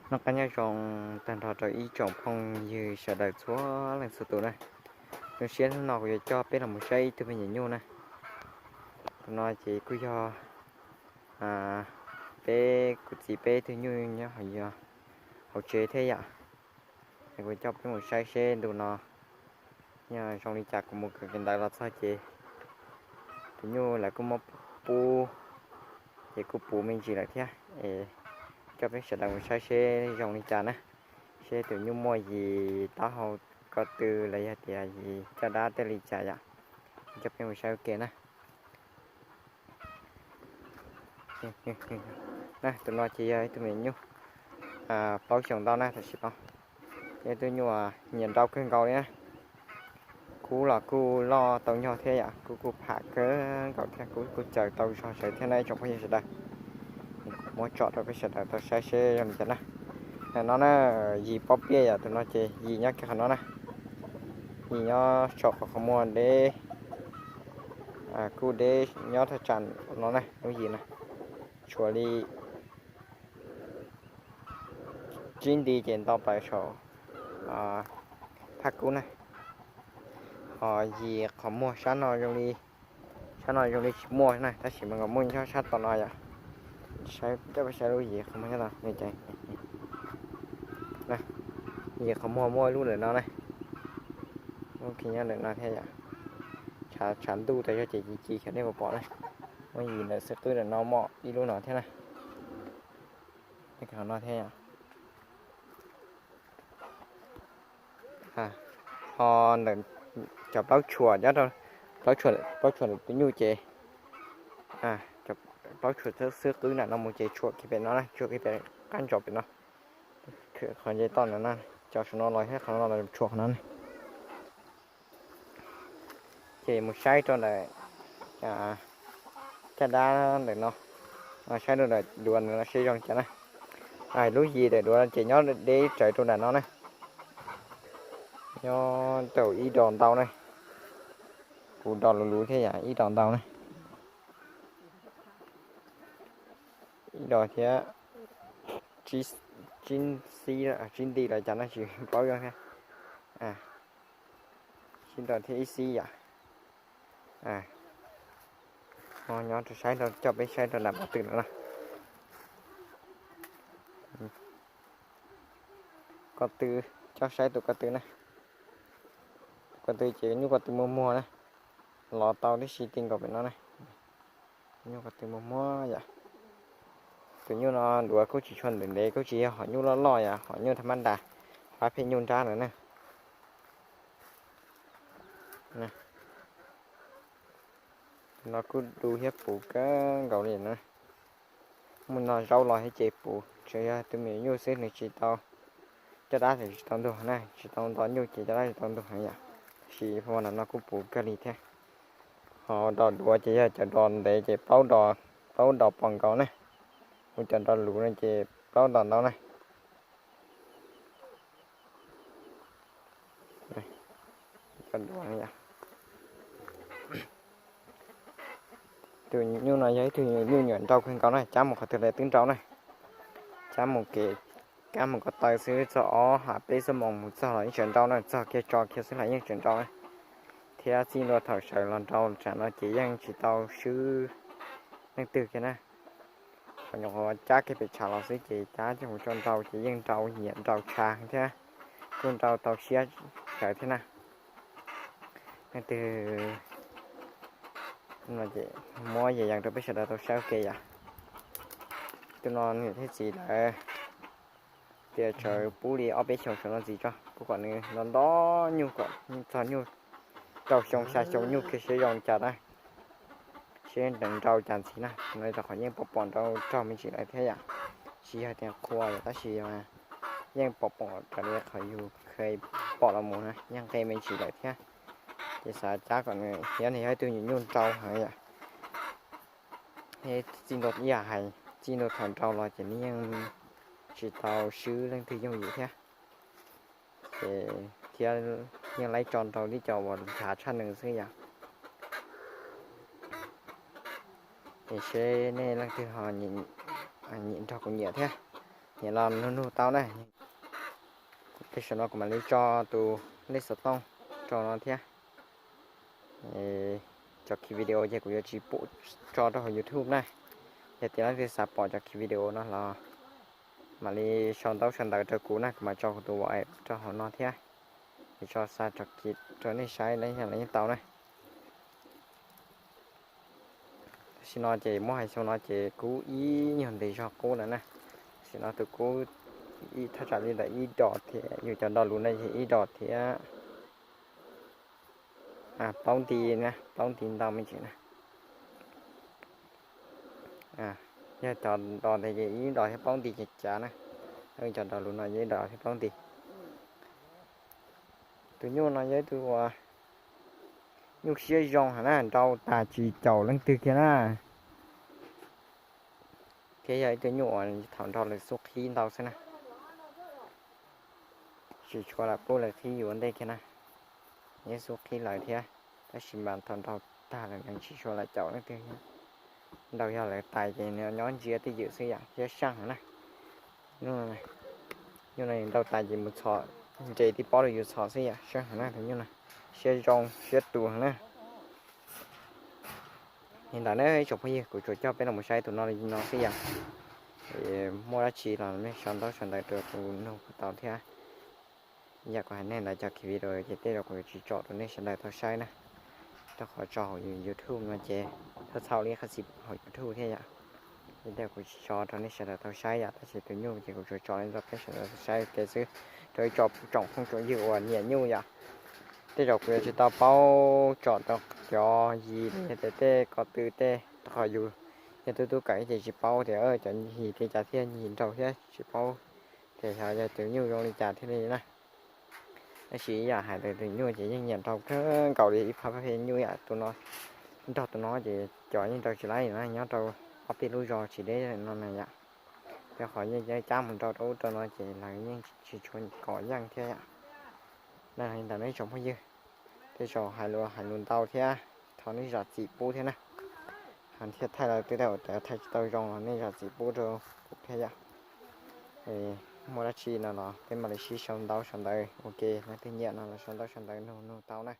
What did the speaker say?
Noj qab nyob zoo tag nrho rau ib tsoom phooj ywg sawv daws txhua leej txhua tus na. Zoo siab hnub no kuv yuav coj peb los mus saib ib tug me nyuam nyuj na. Tus no ces kuj yog peb kuv txiv peb tug nyuj nyob hauv tsev thiab yom. Es kuv coj peb mus saib seb ntu no yog zoo li cas. Kuv mus kawm kev ntawd los txog ces tus nyuj lawv kuj muab pub, ces kuj puv me ntsis lawm thiab. Es coj peb sawv daws mus saib seb zoo li cas na, seb tus nyuj muaj yim taub hau ko tw los yog tias yim caj dab tej li cas yom. Coj peb mus saib ua ke na. Tus no ces yog ib tug me nyuj plaub xyoos ntau na, tam sim no yog ib tug nyuj nyiam nrau kawg nkaus li na. Kub los kuj loj tau nyog thiab yom, kub kuj pham kawg nkaus thiab, kub kuj caws tau zog sawv thiab na ib tsoom phooj ywg sawv daws. Kuv muab tso rau peb sawv daws tau saib seb zoo li cas na. Ntawm no na, yim pob piaj yom, tus no ces yim nyob kiag qhov no na. Yim nyob saum qhov qhov muag deb, kuj deb nyob thaj tsam no na, lub yim na. Tshuav li tsib nti ces nto plaws saum thaj kub na. Ho yim qhov muag sab no zoo li, sab no zoo li tsis muaj na, tab sis mas nkawd muaj nyob sab tom no yom. Coj peb saib lub yim qhov muag nyob no. Yim qhov muag muaj lub ntawm no na. Muaj khi nyob ntawm no thiab yom. Tshav ntuj tas zog ces ci ci xyov nej puas pom na. Muaj yim ntawm xwb qwb ntawm no muaj ib lub no thiab na. Qhov no thiab yom. Ho ntawm cov plaub tshuam, plaub tshuam ntawm tus nyuj ces, plaub tshuam xwb qwb ntawm no mus ces tshuam kiag pem no na, tshuam kiag pem qab ntsos pem no. Qhov nce toj ntawm no, cov saum no los thiab qhov no los tshuam qhov no na. Ces mus saib rau ntawm caj dab ntawm no, saib rau ntawm duav ntawm no seb zoo li cas na. Lub yim ntawm duav ces nyob deb tsawv rau nram no na. Nyob tau ib dos ntau na. Kuv dos luv luv thiab yom, ib dos ntau na. Ib dos thiab tsib xib, tsib nti los cas no tsis paub zoo thiab. Tsib dos thiab ib xib yom. Nyob rau saib, coj peb saib rau nram ko tw no na. Ko tw, coj saib tus ko tw na. Ko tw ces nyuj ko tw muag muag na. Los tau tib si ti nkaus pem no na. Nyuj ko tw muag muag yom. Tus nyuj no duav kuj tsis tshua ntawm ntev, kuj tsis yog hom nyuj loj loj yom, hom nyuj tham ma ntas, pab pheej nyuj nrab ntawd na. No kuj du thiab puv kawg nkaus li na. Mus no zaub los thiab ces puv, tsuas yog tus me nyuj xwb nws tsis tau, caj dab tsis tau ntuag na, tsis tau nto nyuj ces caj dab tsis tau ntuag yom. Tab sis no kuj puv kawg li thiab. Ho dos duav ces yog cov dos ntev ces plaub dos, plaub dos pom nkaus na. Mus cov dos luv no ces plaub dos ntau na. Tus nyuj no yog ib tug nyuj nyiam nrau kawg nkaus na, cab mus qhov twg los twb nrau na. Cab mus kev, cab mus ko taw xwb txog ob ham peb xuab moos mus txog los yeej tseem nrau na, txog kiag tso kiag xwb los yeej tseem nrau na. Thiab txij ntua thaum sawv los nrau tsam no ces yeej tsis tau swb leej twg kiag na. Qhov nyuam qhuav cab kiag pem tshav los xwb ces cab coj mus tso nrau ces yeej nrau nyiam nrau tshav thiab, kuj nrau tau siab sawv thiab na. Leej twg muab yees yees rau peb sawv daws tau saib ua ke yom. Tus no niam thiab txiv lawv tias tsawv pub li ob peb xyoos saum no ntxiv tso, kuv kom nws nto nto nyuj kom txog nyuj rau xyoo xya xyoo nyuj kiag seb zoo li cas na. Seb nws nrau cas ntxiv na, no rau qhov yeej pom pom nrau raug me ntsis lawm thiab yom. Tsis yog tias qhua yom, tab sis yeej pom pom raws li qhov yus kheev pom los mus na, yeej nqe me ntsis lawm thiab. Ces xav cab kom nws, thiab nws yog ib tug nyuam nyuj nrau heev yom. Txij ntua ib yam hais, txij ntua thaum nrau los ces nws yeej tsis tau swb leej twg yooj yim thiab. Ces thiab yeej laib tso nrau tib co uas nchav tshaj nws xwb yom. Es seb nej leej twg ho nyiam nrog kuv nyiam thiab. Nyiam los nug nug tau na. Tej zaum no kuv mam li tso tus lej xov tooj rau no thiab. Cov khi video ces kuv yuav tsis pub tso rau hauv YouTube na. Yog tias leej twg xav pom cov khi video no los mam li sau ntaub sau ntawv rau kuv na, kuv mam tso kuv tus WhatsApp rau hauv no thiab. Ces tso xa cov khi rau nej saib los yeej tau na. Tam sim no ces muab hais xyoo no ces kub ib nyuag ntev zog qub lawm na. Tam sim no tus kub thaj tsam li ntawm ib dos thiab, yus cov nrog luv no ces ib dos thiab plaub nti na, plaub nti ntau me ntsis na. Yog cov dos ntawd ces ib dos thiab plaub nti ces cav na. Cov nrog luv no ces ib dos thiab plaub nti. Tus nyuj no yog ib tug uas nyuj siab zoo heev na, nrau tas tsis caum leej twg kiag na. Thiab yog ib tug nyuj uas thaum nrau lawv xub qhib ntau xwb na. Tsis tshua lam pub lawv qhib yus ua ntej kiag na. Yeej xub qhib lawv thiab, tab sis mas thaum nrau tag lawm nws tsis tshua lam caum leej twg. Nrau yog lawv tais ces nws nyob ntsia twj ywm xwb yom, thiab seej heev na. Nyuj no nrau tas ces mus txhom, nres tib pob rau yus txhom xwb yom, seej heev na tus nyuj no. Siab zoo siab tus heev na. Li ntawd na ib tsoom phooj ywg, kuv tsuas coj peb los mus saib tus no li no xwb yom. Muaj dab tsi los nej sau ntaub sau ntawv rau kuv nug kuv tau thiab. Yam kuv hais nej ntawd cov khi video ces tej zaum kuv yuav tsis tso rau nej sawv daws tau saib na, rau qhov tso hauv YouTube no ces txhawj txhawj li qhov txhia hauv YouTube thiab yom. Ces tej zaum kuv tsis tso rau nej sawv daws tau saib yom, tab sis tus nyuj ces kuv tsuas tso li rau peb sawv daws tau saib ua ke xwb, rau ib tsoom phooj tsoom ywg uas nyiam nyuj yom. Tej zaum kuv yuav tsis tau paub tsom rau cov yim los yog tias tej ko tw tej, rau qhov yus yog tub tub kawm ces tsis paub tias cov yim li cas thiab, yim nraug thiab tsis paub tias xyov yog tus nyuj zoo li cas thiaj li na. Tab sis ib yam hais tias tus nyuj ces yeej nyiam nraug kawg nkaus li ib phab paj nyuj yom. Tus no, nrog tus no ces cov yeej nrau tsis laib na, nyob rau ob peb lub zos tsis deb no na yom. Rau qhov yeej cab mus nrau rau ub rau no ces lawv yeej tsis tshua kom yeej thiab yom. Li ntawd nej tsoom phooj ywg, tej zaum hais lus hais lus ntau thiab, thov nej zam txim pub thiab na. Hais thiab thaij los twb thaij tsis tau zoo los nej zam txim pub rau kuv thiab yom. Muaj dab tsi no los peb mam li sib sau ntaub sau ntawv ua ke, leej twg nyiam no los sau ntaub sau ntawv nug nug tau na.